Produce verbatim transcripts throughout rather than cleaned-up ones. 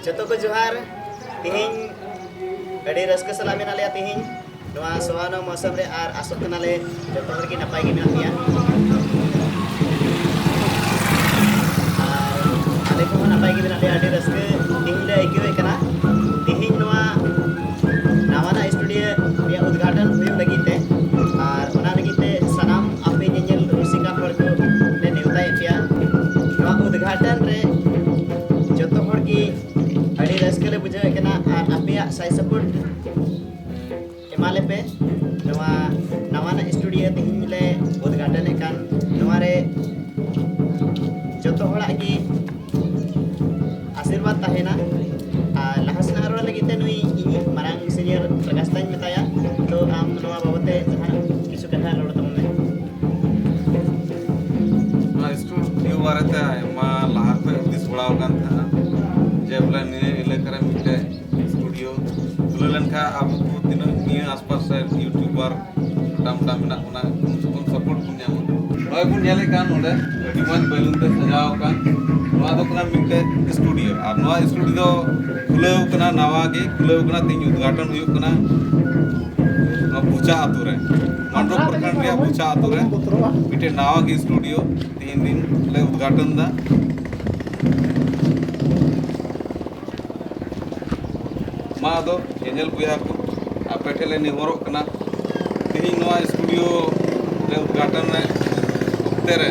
ᱡᱚᱛᱚ ᱠᱚ ᱡᱚᱦᱟᱨ᱾ ᱛᱤᱦᱤᱧ ᱟᱹᱰᱤ ᱨᱟᱹᱥᱠᱟᱹ ᱥᱟᱞᱟᱜ ᱢᱮᱱᱟᱜ ᱞᱮᱭᱟ ᱛᱤᱦᱤᱧ ᱱᱚᱣᱟ ᱥᱚᱦᱟᱱᱟ ᱢᱚᱣᱥᱚᱢ ᱨᱮ, ᱟᱨ ᱟᱥᱚᱜ ᱠᱟᱱᱟᱞᱮ ᱡᱚᱛᱚ ᱦᱚᱲ ᱜᱮ ᱱᱟᱯᱟᱭ ᱜᱮ ᱢᱮᱱᱟᱜ ᱯᱮᱭᱟ᱾ ᱟᱨ ᱟᱞᱮ ᱠᱚᱦᱚᱸ ᱱᱟᱯᱟᱭ ᱜᱮ ᱢᱮᱱᱟᱜ ᱞᱮᱭᱟ᱾ ᱟᱹᱰᱤ ᱨᱟᱹᱥᱠᱟᱹ ᱛᱤᱦᱤᱧ ᱞᱮ ᱟᱹᱭᱠᱟᱹᱣᱮᱫ ᱠᱟᱱᱟ᱾ ᱛᱤᱦᱤᱧ ᱱᱚᱣᱟ ᱱᱟᱣᱟᱱᱟᱜ ᱥᱴᱩᱰᱤᱭᱳ ᱨᱮᱭᱟᱜ ᱩᱫᱽᱜᱷᱟᱴᱚᱱ ᱦᱩᱭᱩᱜ ᱞᱟᱹᱜᱤᱫ ᱛᱮ, ᱟᱨ ᱚᱱᱟ ᱞᱟᱹᱜᱤᱫ ᱛᱮ ᱥᱟᱱᱟᱢ ᱟᱯᱮ ᱧᱮᱧᱮᱞ ᱨᱩᱥᱤᱠᱟ ᱦᱚᱲ ᱠᱚ ᱞᱮ ᱱᱮᱣᱛᱟᱭᱮᱫ ᱯᱮᱭᱟ᱾ ᱱᱚᱣᱟ ᱩᱫᱽᱜᱷᱟᱴᱚᱱ ᱨᱮ ᱡᱚᱛᱚ ᱦᱚᱲ ᱜᱮ ᱟᱹᱰᱤ ᱨᱟᱹᱥᱠᱟᱹ ᱞᱮ ᱵᱩᱡᱷᱟᱹᱣᱮᱫ ᱠᱟᱱᱟ, ᱟᱨ ᱟᱯᱮᱭᱟᱜ ᱥᱟᱭ ᱥᱟᱯᱳᱨᱴ ᱮᱢᱟ ᱞᱮᱯᱮ᱾ ᱱᱚᱣᱟ ᱱᱟᱣᱟᱱᱟᱜ ᱥᱴᱩᱰᱤᱭᱳ ᱛᱮᱦᱮᱧ ᱞᱮ ᱩᱫᱽᱜᱷᱟᱴᱚᱱᱮᱫ ᱠᱟᱱ, ᱱᱚᱣᱟ ᱨᱮ ᱡᱚᱛᱚ ᱦᱚᱲᱟᱜ ᱜᱮ ᱟᱥᱤᱨᱵᱟᱫᱽ ᱛᱟᱦᱮᱱᱟ᱾ ᱟᱨ ᱞᱟᱦᱟ ᱥᱮᱱᱟᱜ ᱨᱚᱲ ᱞᱟᱹᱜᱤᱫ ᱛᱮ ᱱᱩᱭ ᱤᱧᱤᱡ ᱢᱟᱨᱟᱝ ᱥᱤᱱᱤᱭᱟᱨ ᱯᱨᱚᱠᱟᱥ ᱫᱟᱧ ᱢᱮᱛᱟᱭᱟ᱾ ᱛᱚ, ᱟᱢ ᱱᱚᱣᱟ ᱵᱟᱵᱚᱛ ᱛᱮ ᱡᱟᱦᱟᱸ ᱠᱤᱪᱷᱩ ᱠᱟᱛᱷᱟ ᱨᱚᱲ ᱛᱟᱵᱚᱱ ᱢᱮ᱾ ᱱᱚᱣᱟ ᱥᱴᱩᱰᱤᱭᱳ ᱵᱟᱨᱮᱛᱮ ᱟᱭᱢᱟ ᱞᱟᱦᱟ ᱠᱷᱚᱱ ᱦᱩᱫᱤᱥ ᱵᱟᱲᱟ ᱟᱠᱟᱱ ᱛᱟᱦᱮᱱᱟ ᱡᱮ ᱵᱚᱞᱮ ᱱᱤᱭᱟᱹ ᱮᱞᱟᱠᱟ ᱨᱮ ᱢᱤᱫᱴᱮᱡ ᱥᱴᱩᱰᱤᱭᱳ ᱠᱷᱩᱞᱟᱹᱣ ᱞᱮᱱᱠᱷᱟᱱ ᱟᱵᱚ ᱠᱚ ᱛᱤᱱᱟᱹᱜ ᱱᱤᱭᱟᱹ ᱟᱥᱯᱟᱥ ᱨᱮ ᱭᱩᱴᱩᱵᱟᱨ ᱢᱚᱴᱟ ᱢᱚᱴᱟ ᱢᱮᱱᱟᱜ ᱵᱚᱱᱟ, ᱩᱱᱠᱩ ᱵᱚᱱ ᱥᱟᱯᱳᱨᱴ ᱵᱚᱱ ᱧᱟᱢᱟ᱾ ᱱᱚᱜᱼᱚᱭ ᱵᱚᱱ ᱧᱮᱞᱮᱫ ᱠᱟᱱ ᱱᱚᱰᱮ ᱟᱹᱰᱤ ᱢᱚᱡᱽ ᱵᱮᱞᱩᱱ ᱛᱮ ᱥᱟᱡᱟᱣ ᱟᱠᱟᱱ, ᱱᱚᱣᱟ ᱫᱚ ᱠᱟᱱᱟ ᱢᱤᱫᱴᱮᱡ ᱥᱴᱩᱰᱤᱭᱳ᱾ ᱟᱨ ᱱᱚᱣᱟ ᱥᱴᱩᱰᱤᱭᱳ ᱫᱚ ᱠᱷᱩᱞᱟᱹᱣ ᱠᱟᱱᱟ, ᱱᱟᱣᱟ ᱜᱮ ᱠᱷᱩᱞᱟᱹᱣ ᱠᱟᱱᱟ, ᱛᱮᱦᱮᱧ ᱩᱫᱽᱜᱷᱟᱴᱚᱱ ᱦᱩᱭᱩᱜ ᱠᱟᱱᱟ᱾ ᱱᱚᱣᱟ ᱵᱩᱪᱟ ᱟᱛᱳ ᱨᱮ, ᱢᱟᱱᱰᱚᱵ ᱯᱨᱚᱠᱷᱚᱸᱰ ᱨᱮᱭᱟᱜ ᱵᱩᱪᱟ ᱟᱛᱳ ᱨᱮ ᱢᱤᱫᱴᱮᱡ ᱱᱟᱣᱟ ᱜᱮ ᱥᱴᱩᱰᱤᱭᱳ ᱛᱮᱦᱮᱧ ᱫᱤᱱ ᱞᱮ ᱩᱫᱽᱜᱷᱟᱴᱚᱱ ᱮᱫᱟ᱾ ᱢᱟ ᱟᱫᱚ ᱧᱮᱧᱮᱞ ᱵᱚᱭᱦᱟ ᱠᱚ, ᱟᱯᱮ ᱴᱷᱮᱱ ᱞᱮ ᱱᱮᱦᱚᱨᱚᱜ ᱠᱟᱱᱟ, ᱛᱮᱦᱮᱧ ᱱᱚᱣᱟ ᱥᱴᱩᱰᱤᱭᱳ ᱨᱮ ᱩᱫᱽᱜᱷᱟᱴᱚᱱ ᱨᱮ ᱚᱠᱛᱮ ᱨᱮ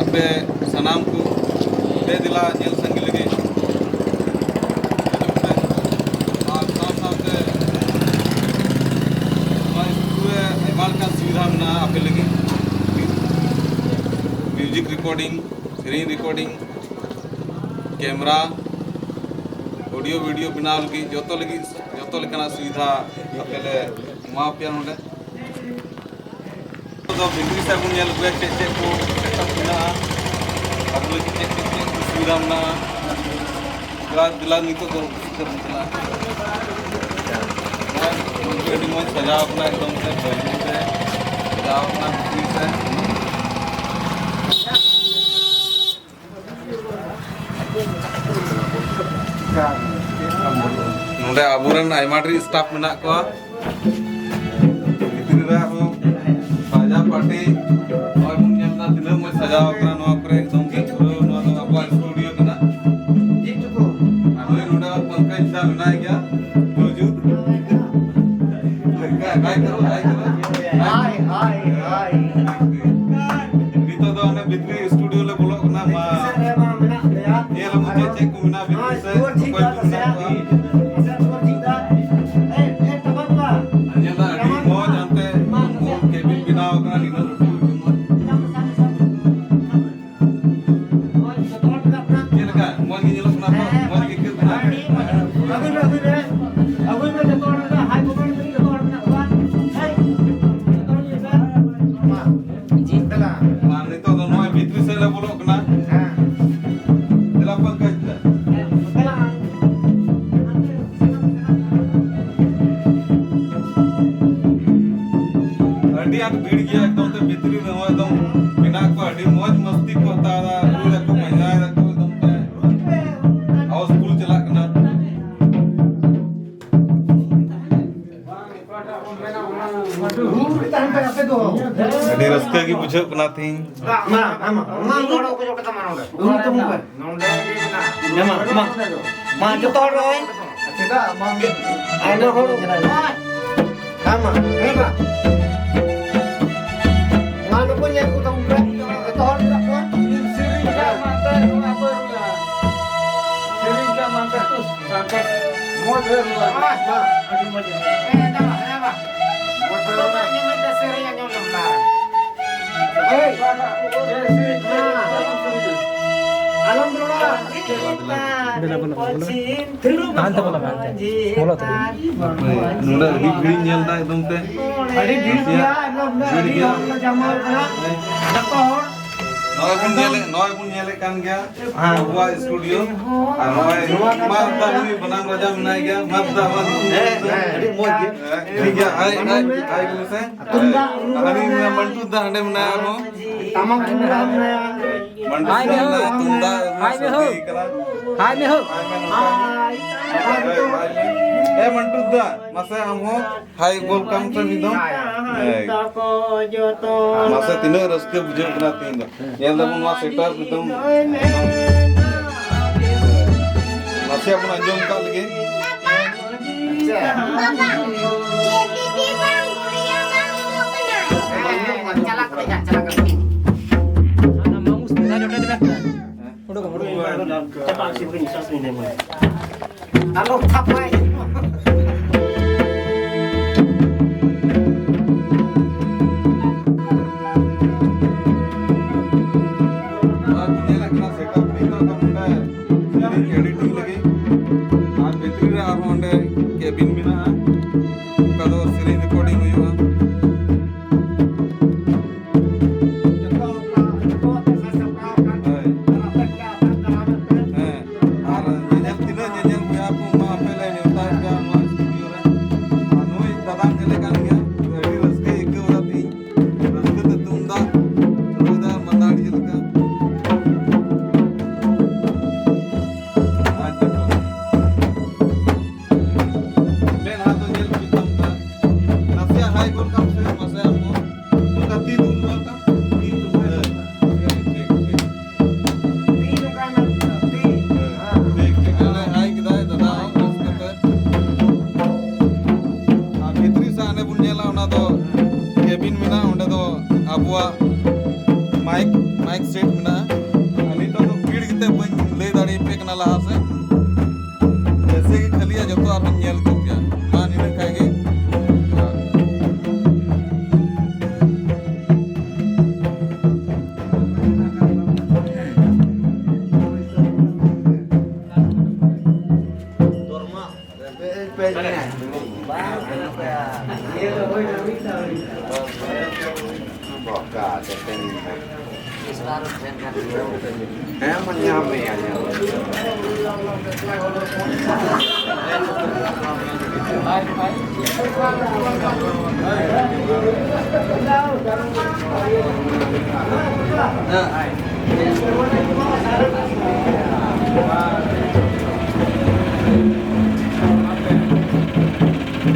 ᱟᱯᱮ ᱥᱟᱱᱟᱢ ᱠᱚ ᱫᱮ ᱫᱮᱞᱟ ᱧᱮᱞ ᱥᱟᱸᱜᱮ ᱞᱟᱹᱜᱤᱫ ᱦᱤᱡᱩᱜ ᱯᱮ᱾ ᱟᱨ ᱥᱟᱶ ᱥᱟᱶᱛᱮ ᱱᱚᱣᱟ ᱥᱴᱩᱰᱤᱭᱳ ᱨᱮ ᱟᱭᱢᱟ ᱞᱮᱠᱟᱱ ᱥᱩᱵᱤᱫᱷᱟ ᱢᱮᱱᱟᱜᱼᱟ ᱟᱯᱮ ᱞᱟᱹᱜᱤᱫ, ᱢᱤᱭᱩᱡᱤᱠ ᱨᱮᱠᱚᱨᱰᱤᱝ, ᱥᱮᱨᱮᱧ ᱨᱮᱠᱚᱨᱰᱤᱝ, ᱠᱮᱢᱨᱟ, ᱚᱰᱤᱭᱳ ᱵᱷᱤᱰᱤᱭᱳ ᱵᱮᱱᱟᱣ ᱞᱟᱹᱜᱤᱫ ᱡᱚᱛᱚ ᱞᱟᱹᱜᱤᱫ ᱡᱚᱛᱚ ᱞᱮᱠᱟᱱᱟᱜ ᱥᱩᱵᱤᱫᱷᱟ ᱟᱯᱮ ᱞᱮ ᱮᱢᱟ ᱯᱮᱭᱟ ᱱᱚᱰᱮ᱾ ᱛᱚ ᱵᱷᱤᱛᱨᱤ ᱥᱮᱫ ᱵᱚᱱ ᱧᱮᱞ ᱟᱹᱜᱩᱭᱟ ᱪᱮᱫ ᱪᱮᱫ ᱠᱚ ᱥᱮᱴᱟᱯ ᱢᱮᱱᱟᱜᱼᱟ, ᱟᱵᱚ ᱞᱟᱹᱜᱤᱫ ᱪᱮᱫ ᱪᱮᱫ ᱪᱮᱫ ᱠᱚ ᱥᱩᱵᱤᱫᱷᱟ ᱢᱮᱱᱟᱜᱼᱟ᱾ ᱫᱮᱞᱟ, ᱫᱮᱞᱟ ᱱᱤᱛᱚᱜ ᱫᱚ ᱵᱷᱤᱛᱨᱤ ᱥᱮᱫ ᱵᱚᱱ ᱪᱟᱞᱟᱜᱼᱟ᱾ ᱱᱚᱜᱼᱚᱭ ᱟᱹᱰᱤ ᱢᱚᱡᱽ ᱥᱟᱡᱟᱣ ᱠᱟᱱᱟ, ᱮᱠᱫᱚᱢ ᱛᱮ ᱵᱮᱞᱩᱱ ᱛᱮ ᱥᱟᱡᱟᱣ ᱠᱟᱱᱟ ᱵᱷᱤᱛᱨᱤ ᱥᱮᱫ᱾ ᱟᱵᱚᱨᱮᱱ ᱟᱭᱢᱟ ᱰᱷᱮᱨ staff ᱢᱮᱱᱟᱜ ᱠᱚᱣᱟ᱾ ᱵᱷᱤᱛᱨᱤ ᱨᱮ ᱟᱨᱦᱚᱸ ᱵᱟᱡᱟ party, ᱱᱚᱜᱼᱚᱭ ᱵᱚᱱ ᱧᱮᱞ ᱮᱫᱟ ᱛᱤᱱᱟᱹᱜ ᱢᱚᱡᱽ ᱥᱟᱡᱟᱣ ᱠᱟᱱᱟ ᱱᱚᱣᱟ ᱠᱚᱨᱮ, ᱮᱠᱫᱚᱢ ᱜᱮ ᱯᱩᱨᱟᱹ ᱱᱚᱣᱟ ᱫᱚ ᱟᱵᱚᱣᱟᱜ studio ᱠᱟᱱᱟ᱾ ᱟᱨ ᱱᱩᱭ ᱱᱚᱰᱮ ᱯᱚᱝᱠᱚᱡᱽ ᱫᱟ ᱢᱮᱱᱟᱭ ᱜᱮᱭᱟ, ᱢᱚᱡᱩᱫ᱾ ᱦᱟᱭ, ᱦᱟᱭ ᱠᱟᱨᱚ, ᱦᱟᱭ ᱠᱟᱨᱚ᱾ ᱦᱟᱭ, ᱦᱟᱭ, ᱦᱟᱭ᱾ ᱱᱤᱛᱚᱜ ᱫᱚ ᱚᱱᱮ ᱵᱷᱤᱛᱨᱤ studio ᱞᱮ ᱵᱚᱞᱚᱜ ᱠᱟᱱᱟ, ᱢᱟ ᱧᱮᱞ ᱟᱵᱚᱱ ᱪᱮᱫ ᱪᱮᱫ ᱠᱚ ᱢᱮᱱᱟᱜᱼᱟ ᱵᱷᱤᱛᱨᱤ ᱥᱮᱫ, ᱚᱠᱚᱭ ᱠᱚ ᱢᱮᱱᱟᱜ ᱠᱚᱣᱟ᱾ ᱧᱮᱞ ᱫᱟ ᱟᱹᱰᱤ ᱢᱚᱡᱽ ᱦᱟᱱᱛᱮ ᱩᱱᱠᱩ cabin ᱵᱮᱱᱟᱣ ᱠᱟᱱᱟ, ᱱᱤᱱᱟᱹᱜ ᱞᱟᱹᱴᱩ᱾ ᱪᱮᱫ ᱞᱮᱠᱟ? ᱢᱚᱡᱽ ᱜᱮ ᱧᱮᱞᱚᱜ ᱠᱟᱱᱟ ᱛᱚ? ᱢᱚᱡᱽ ᱜᱮ ᱟᱹᱭᱠᱟᱹᱜ ᱠᱟᱱᱟ? ᱟᱹᱜᱩᱭ ᱢᱮ, ᱟᱹᱜᱩᱭ ᱢᱮ᱾ ᱟᱹᱜᱩᱭ ᱢᱮ, ᱡᱚᱛᱚ ᱦᱚᱲ ᱢᱮᱱᱟᱜ ᱠᱚᱣᱟ᱾ ᱦᱮᱸ, ᱡᱚᱛᱚ ᱦᱚᱲ ᱢᱮᱱᱟᱜ ᱠᱚᱣᱟ᱾ ᱢᱟ᱾ ᱟᱨ ᱱᱤᱛᱚᱜ ᱫᱚ ᱱᱚᱜᱼᱚᱭ ᱵᱷᱤᱛᱨᱤ ᱥᱮᱫ ᱞᱮ ᱵᱚᱞᱚᱜ ᱠᱟᱱᱟ᱾ ᱦᱮᱸ᱾ ᱫᱮᱞᱟ ᱯᱚᱝᱠᱚᱡᱽ ᱫᱟ᱾ ᱦᱮᱸ, ᱫᱮᱞᱟ᱾ ᱟᱹᱰᱤ ᱟᱸᱴ ᱵᱷᱤᱲ ᱜᱮᱭᱟ ᱮᱠᱫᱚᱢ ᱛᱮ, ᱵᱷᱤᱛᱨᱤ ᱨᱮᱦᱚᱸ ᱮᱠᱫᱚᱢ ᱢᱮᱱᱟᱜ ᱠᱚᱣᱟ, ᱟᱹᱰᱤ ᱢᱚᱡᱽ ᱢᱚᱥᱛᱤ ᱠᱚ ᱦᱟᱛᱟᱣ ᱮᱫᱟ, ᱨᱩ ᱫᱟᱠᱚ, ᱯᱟᱸᱡᱟ ᱫᱟᱠᱚ, ᱮᱠᱫᱚᱢ ᱛᱮ housefull ᱪᱟᱞᱟᱜ ᱠᱟᱱᱟ᱾ ᱟᱹᱰᱤ ᱨᱟᱹᱥᱠᱟᱹ ᱜᱮ ᱵᱩᱡᱷᱟᱹᱜ ᱠᱟᱱᱟ ᱛᱤᱦᱤᱧ᱾ ᱢᱟ, ᱢᱟ, ᱢᱟ, ᱢᱟ, ᱱᱚᱰᱮ ᱚᱠᱚᱭ ᱪᱚ ᱠᱟᱛᱮ ᱢᱟ ᱱᱚᱰᱮ᱾ ᱨᱩᱢ ᱛᱟᱵᱚᱱ ᱯᱮ᱾ ᱱᱚᱰᱮ ᱜᱮ ᱢᱮᱱᱟᱜᱼᱟ᱾ ᱦᱮᱸ, ᱢᱟ, ᱢᱟ᱾ ᱢᱟ, ᱡᱚᱛᱚ ᱦᱚᱲ ᱱᱚᱜᱼᱚᱭ᱾ ᱪᱮᱫᱟᱜ ᱵᱟᱝ? ᱟᱭᱢᱟ ᱦᱚᱲ᱾ ᱦᱮᱸ, ᱢᱟ, ᱦᱮᱸ, ᱢᱟ᱾ ᱢᱟ, ᱱᱩᱠᱩ ᱧᱮᱞ ᱠᱚ ᱛᱟᱵᱚᱱ ᱯᱮ᱾ ᱡᱚᱛᱚ ᱦᱚᱲ ᱢᱮᱱᱟᱜ ᱠᱚᱣᱟ᱾ ᱥᱮᱨᱮᱧ ᱠᱟᱜ ᱢᱟᱱᱛᱮ ᱱᱚᱣᱟ ᱠᱚ ᱨᱩᱭᱟ᱾ ᱥᱮᱨᱮᱧ ᱠᱟᱜ ᱢᱟᱱᱛᱮ ᱛᱚ ᱥᱟᱱᱛᱟᱲ ᱢᱚᱡᱽ ᱨᱮ ᱨᱩᱭᱟ᱾ ᱢᱟ, ᱢᱟ᱾ ᱟᱹᱰᱤ ᱢᱚᱡᱽ᱾ ᱦᱮᱸ, ᱫᱟ, ᱦᱮᱸ, ᱢᱟ᱾ ᱢᱚᱡᱽ ᱨᱮ ᱨᱩᱭᱟ᱾ ᱟᱸᱡᱚᱢ ᱢᱮ, ᱥᱮᱨᱮᱧ ᱟᱸᱡᱚᱢ ᱞᱮᱢ ᱱᱟ᱾ ᱮᱭ! ᱟᱞᱚᱢ ᱨᱚᱲᱟ᱾ ᱦᱟᱱᱛᱮ ᱵᱚᱞᱚ, ᱦᱟᱱᱛᱮ᱾ ᱵᱚᱞᱚ ᱛᱟᱵᱚᱱ᱾ ᱱᱚᱰᱮ ᱟᱹᱰᱤ ᱵᱷᱤᱲᱤᱧ ᱧᱮᱞ ᱮᱫᱟ ᱮᱠᱫᱚᱢ ᱛᱮ᱾ ᱟᱹᱰᱤ ᱵᱷᱤᱲ ᱜᱮᱭᱟ, ᱮᱠᱫᱚᱢ ᱵᱷᱤᱲ ᱟᱹᱰᱤ ᱜᱮᱭᱟ᱾ ᱦᱚᱲ ᱞᱮ ᱡᱟᱢᱟ ᱠᱟᱱᱟ᱾ ᱦᱮᱸ᱾ ᱡᱚᱛᱚ ᱦᱚᱲ᱾ ᱱᱚᱜᱼᱚᱭ ᱵᱚᱱ ᱧᱮᱞᱮᱫ, ᱱᱚᱜᱼᱚᱭ ᱵᱚᱱ ᱧᱮᱞᱮᱫ ᱠᱟᱱ ᱜᱮᱭᱟ᱾ ᱦᱮᱸ᱾ ᱟᱵᱚᱣᱟᱜ studio᱾ ᱟᱨ ᱱᱚᱜᱼᱚᱭ ᱢᱟᱨᱫᱟ ᱩᱱᱤ ᱵᱟᱱᱟᱢ ᱨᱟᱡᱟ ᱢᱮᱱᱟᱭ ᱜᱮᱭᱟ, ᱢᱟᱨᱫᱟ ᱵᱟᱱᱟᱢ᱾ ᱦᱮᱸ, ᱦᱮᱸ, ᱟᱹᱰᱤ ᱢᱚᱡᱽ ᱜᱮ᱾ ᱦᱮᱸ, ᱴᱷᱤᱠ ᱜᱮᱭᱟ, ᱦᱟᱭ, ᱦᱟᱭ, ᱦᱟᱭ ᱠᱚ ᱢᱮᱥᱮ᱾ ᱛᱩᱢᱫᱟᱜ ᱨᱩ ᱦᱟᱹᱱᱤ ᱢᱮᱱᱟᱭᱟ, ᱢᱮᱱᱟᱭᱟ᱾ ᱢᱟᱱᱴᱩ ᱫᱟ ᱦᱟᱸᱰᱮ ᱢᱮᱱᱟᱭᱟ ᱟᱨᱦᱚᱸ᱾ ᱴᱟᱢᱟᱠ ᱨᱩ ᱢᱮᱱᱟᱭᱟ᱾ ᱢᱟᱱᱴᱩ ᱦᱟᱭ ᱫᱟ ᱢᱮᱦᱩ᱾ ᱢᱮᱱᱟᱭᱟ, ᱛᱩᱢᱫᱟᱜ ᱨᱩ ᱦᱟᱭ ᱢᱮᱦᱩ᱾ ᱥᱟᱹᱨᱫᱤ ᱠᱟᱱᱟ᱾ ᱦᱟᱭ ᱢᱮᱦᱩ᱾ ᱦᱟᱭ ᱢᱮ ᱱᱚᱝᱠᱟ᱾ ᱦᱟᱭ᱾ ᱮ ᱢᱟᱱᱴᱩ ᱫᱟ, ᱢᱟᱥᱮ ᱟᱢ ᱦᱚᱸ ᱦᱟᱭ ᱜᱚᱞ ᱠᱟᱢ ᱥᱮ ᱢᱤᱫ ᱫᱚᱢ᱾ ᱦᱮᱸ᱾ ᱢᱟᱥᱮ ᱛᱤᱱᱟᱹᱜ ᱨᱟᱹᱥᱠᱟᱹ ᱵᱩᱡᱷᱟᱹᱜ ᱠᱟᱱᱟ ᱛᱮᱦᱮᱧ ᱫᱚ᱾ ᱧᱮᱞ ᱫᱟᱵᱚᱱ ᱱᱚᱣᱟ ᱥᱮᱴᱟᱯ ᱮᱠᱫᱚᱢ᱾ ᱱᱟᱥᱮᱭᱟᱜ ᱵᱚᱱ ᱟᱸᱡᱚᱢ ᱠᱟᱜ ᱞᱮᱜᱮ᱾ ᱪᱟᱞᱟᱜ ᱠᱟᱱᱟ, ᱪᱟᱞᱟᱜ ᱠᱟᱱᱟ᱾ ᱚᱱᱟ ᱢᱟᱢᱩᱥ ᱢᱮᱫᱷᱟ ᱡᱚᱴᱮᱫ ᱢᱮ᱾ ᱦᱮᱸ? ᱩᱰᱩᱠ, ᱩᱰᱩᱠ᱾ ᱪᱟᱯᱟᱜ ᱥᱤᱢ ᱠᱚ ᱱᱤᱥᱟᱥ ᱞᱤᱧ ᱮᱢᱟ᱾ ᱟᱞᱚ ᱛᱷᱟᱯᱟᱭ᱾ ᱱᱚᱣᱟ ᱠᱚ ᱧᱮᱞᱮᱫ ᱠᱟᱱᱟ setup ᱱᱤᱛᱚᱜ ᱫᱚ ᱱᱚᱰᱮ ᱥᱮᱨᱮᱧ editing ᱞᱟᱹᱜᱤᱫ᱾ ᱟᱨ ᱵᱷᱤᱛᱨᱤ ᱨᱮ ᱟᱨᱦᱚᱸ ᱚᱸᱰᱮ cabin ᱢᱮᱱᱟᱜᱼᱟ, ᱚᱠᱟ ᱫᱚ ᱥᱮᱨᱮᱧ recording ᱦᱩᱭᱩᱜᱼᱟ᱾ ᱦᱳᱭ᱾ ᱦᱮᱸ, ᱟᱨ ᱧᱮᱧᱮᱞ, ᱛᱤᱱᱟᱹᱜ ᱧᱮᱧᱮᱞ ᱵᱚᱭᱦᱟ ᱠᱚ ᱢᱟ ᱟᱯᱮ ᱞᱮ ᱱᱮᱣᱛᱟᱭᱮᱫ ᱯᱮᱭᱟ ᱱᱚᱣᱟ studio ᱨᱮ᱾ ᱟᱨ ᱱᱩᱭ ᱫᱟᱫᱟᱢ ᱧᱮᱞᱮ ᱠᱟᱱ ᱜᱮᱭᱟ, ᱟᱹᱰᱤ ᱨᱟᱹᱥᱠᱟᱹᱭ ᱟᱹᱭᱠᱟᱹᱣ ᱮᱫᱟ ᱛᱤᱦᱤᱧ᱾ ᱨᱟᱹᱥᱠᱟᱹ ᱛᱮ ᱛᱩᱢᱫᱟᱜ ᱨᱩᱭ ᱫᱟ ᱢᱟᱱᱫᱟᱲᱤᱭᱟᱹ ᱞᱮᱠᱟ᱾ ᱟᱪᱪᱷᱟ᱾ ᱢᱮᱫᱦᱟ ᱫᱚ ᱧᱮᱞ ᱦᱩᱭᱩᱜ ᱛᱟᱢ ᱠᱷᱟᱱ᱾ ᱱᱟᱥᱮᱭᱟᱜ ᱦᱟᱭ ᱜᱚᱫ ᱠᱟᱜ ᱢᱮᱥᱮ, ᱢᱟᱥᱮ ᱟᱢ ᱦᱚᱸ᱾ ᱱᱚᱝᱠᱟ ᱛᱤ ᱫᱩᱞ ᱜᱚᱫ ᱠᱟᱜ᱾ ᱛᱤ ᱫᱩᱞ ᱜᱚᱫ ᱠᱟᱜ᱾ ᱴᱷᱤᱠ, ᱴᱷᱤᱠ᱾ ᱛᱤ ᱱᱚᱝᱠᱟ ᱢᱮ, ᱛᱤ᱾ ᱦᱮᱸ, ᱴᱷᱤᱠ, ᱴᱷᱤᱠ᱾ ᱟᱞᱮ ᱦᱟᱭ ᱠᱮᱫᱟᱭ ᱫᱟᱫᱟ ᱦᱚᱸ ᱨᱟᱹᱥᱠᱟᱹ ᱛᱮ᱾ ᱟᱨ ᱵᱷᱤᱛᱨᱤ ᱥᱮᱫ ᱦᱟᱱᱮ ᱵᱚᱱ ᱧᱮᱞᱟ, ᱚᱱᱟ ᱫᱚ cabin ᱢᱮᱱᱟᱜᱼᱟ, ᱚᱸᱰᱮ ᱫᱚ ᱟᱵᱚᱣᱟᱜ mic, mic set ᱢᱮᱱᱟᱜᱼᱟ᱾ ᱟᱨ ᱱᱤᱛᱚᱜ ᱫᱚ ᱵᱷᱤᱲ ᱜᱮᱛᱮ ᱵᱟᱹᱧ ᱞᱟᱹᱭ ᱫᱟᱲᱮᱭᱟᱯᱮ ᱠᱟᱱᱟ ᱞᱟᱦᱟ ᱥᱮᱫ᱾ ᱡᱮᱭᱥᱮ ᱜᱮ ᱠᱷᱟᱹᱞᱤᱭᱟ, ᱡᱚᱛᱚ ᱟᱨᱦᱚᱸᱧ ᱧᱮᱞ ᱦᱚᱪᱚ ᱯᱮᱭᱟ᱾ ᱢᱟ ᱱᱤᱱᱟᱹᱜ ᱠᱷᱟᱡ ᱜᱮ᱾ ᱦᱮᱸ, ᱢᱟ ᱧᱟᱢ ᱢᱮᱭᱟ, ᱧᱟᱢ ᱢᱮᱭᱟ᱾